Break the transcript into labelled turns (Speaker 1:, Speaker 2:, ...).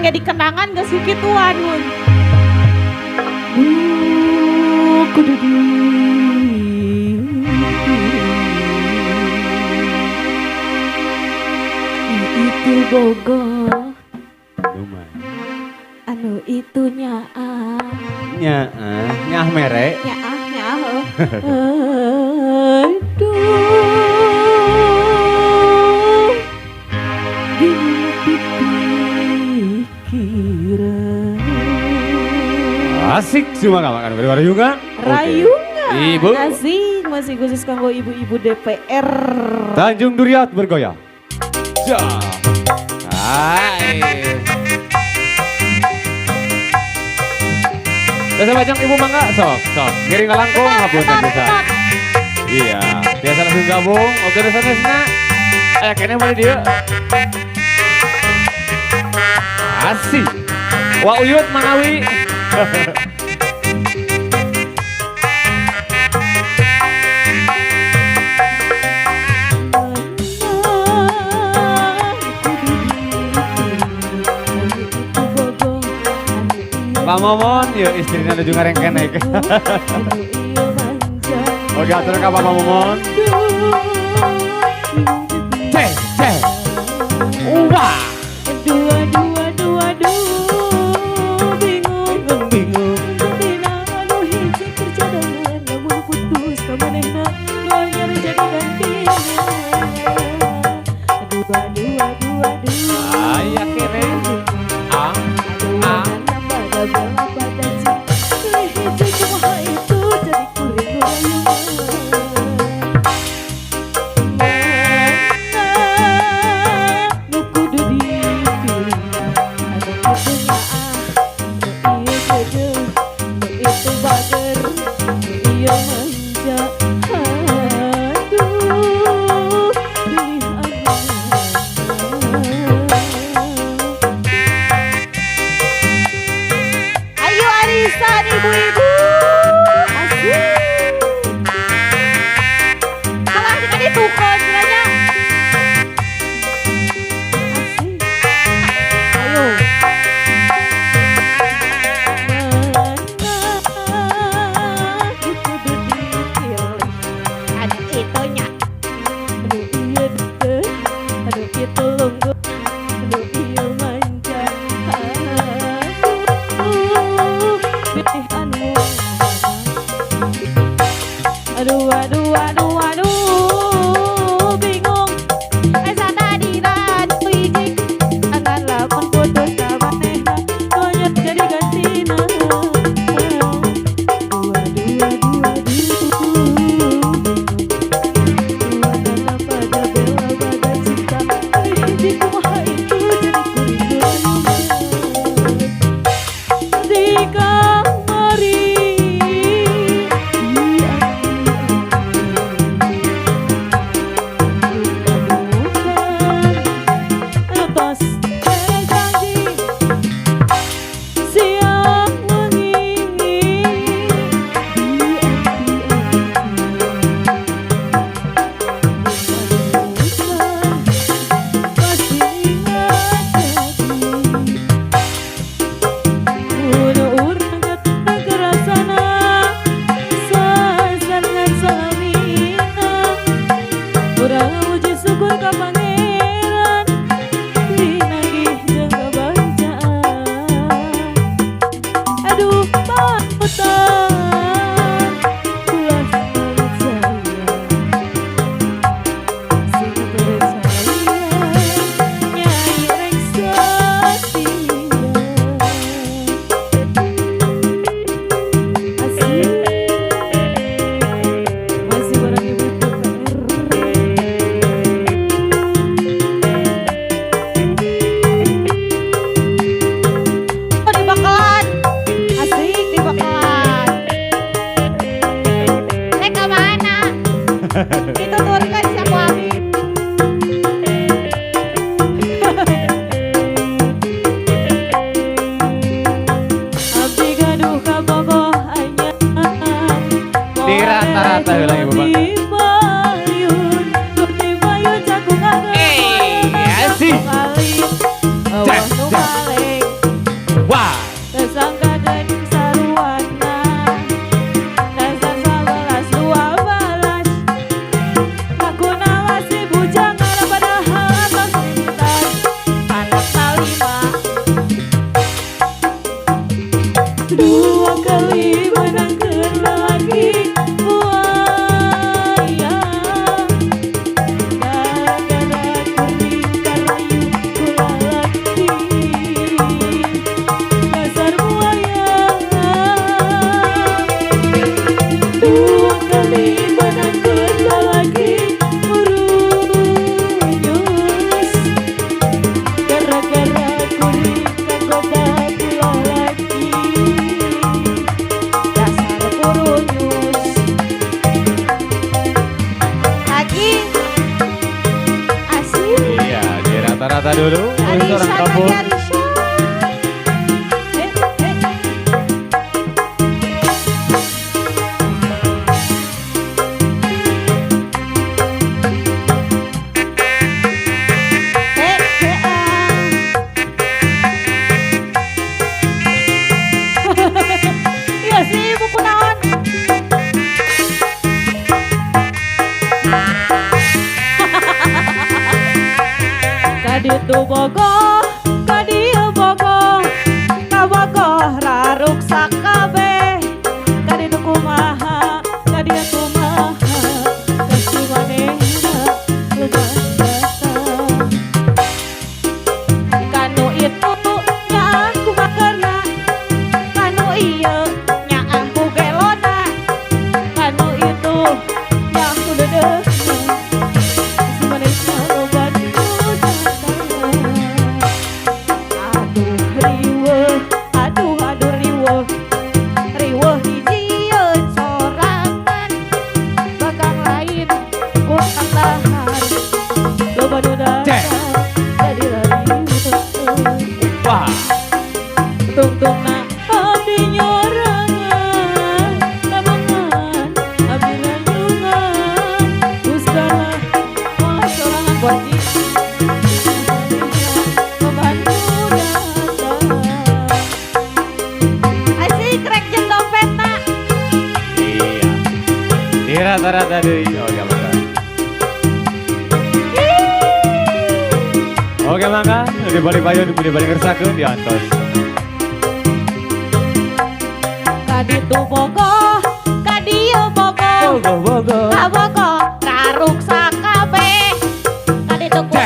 Speaker 1: Aing ge dikenangan geus kikituan mun. Kudu di itu bogoh anu itu nyaah
Speaker 2: nyaah nyaah mere
Speaker 1: nyaah nyaah aduh pikiran
Speaker 2: asik cuma nggak makan rayungan
Speaker 1: rayungan
Speaker 2: ibu
Speaker 1: asik masih khusus kanggo ibu-ibu DPR
Speaker 2: Tanjung Duriat bergoyang ja. Hai. Biasa bajang ibu mangga sok sok ngiring ngalangkung hapunten bisa. Iya, biasa langsung gabung. Oke sanesna. Aya keneh boleh dieu. Asik. Wa Uyut manawi. Pak Momon, yuk istrinya nuju ngarengkenek. Oke, atur ka Pak Momon. Ceh, ceh. Wah.
Speaker 1: Dua, dua, dua, dua, bingung, bingung. Dina anu hiji kerjadangan, lamun putus ka manehna, anyar jadi gantina. Dua, dua, dua, dua.
Speaker 2: Aya keneh. Ah. Ah.
Speaker 1: Ibu-ibu asik. Kalah dengan itu kontranya. Asik. Ayo. Mana kudu dipilih. Anu itunya. Anu ieu deuh, anu itu lungguh, anu ieu manja. Aduh, aduh, aduh, aduh, bingung. Esa tadi ratu hiji, angan lamun putus ka manehna, monyet jadi gantina. Dua, dua, dua, dua, dua nana pada bela pada cinta, hiji kumaha itu jadi kuring rayungan. Di kamari.
Speaker 2: Rata-rata dulu, khusus orang
Speaker 1: Arisha
Speaker 2: kampung.
Speaker 1: lagi Arisha. Eh, eh. Eh, eh, ah. Iya sih, buku naon. Kaditu bogoh, kadieu bogoh, kabogoh raruksak kabeh. Kaditu kumaha, kadieu kumaha, kasih manehna lebat datang. Kanu itu nyaah ku makerna, kanu ieu nyaah ku gelona, kanu itu nyaah ku deudeuhna. Kasih manehna loba nu datang. Aduh riweuh, aduh aduh riweuh, riweuh dijieun sorangan, bakal lain kurang tahan, loba nu datang
Speaker 2: Cek.
Speaker 1: Jadi riweuh.
Speaker 2: Wah,
Speaker 1: Tungtungna abdi nyorangan, tabungan abdi rayungan, gustalah wah sorangan kunci. Membantu datang. Asik rek jeung dompetna.
Speaker 2: Iya. Di rata-rata deui. Oke, mangga. Oke, mangga. Di balik payun, di balik ngersakeun diantos.
Speaker 1: Kaditu bogoh, kadieu bogoh,
Speaker 2: Bogoh, bogoh.
Speaker 1: Kabogoh raruksak kabeh. Kaditu
Speaker 2: Cek.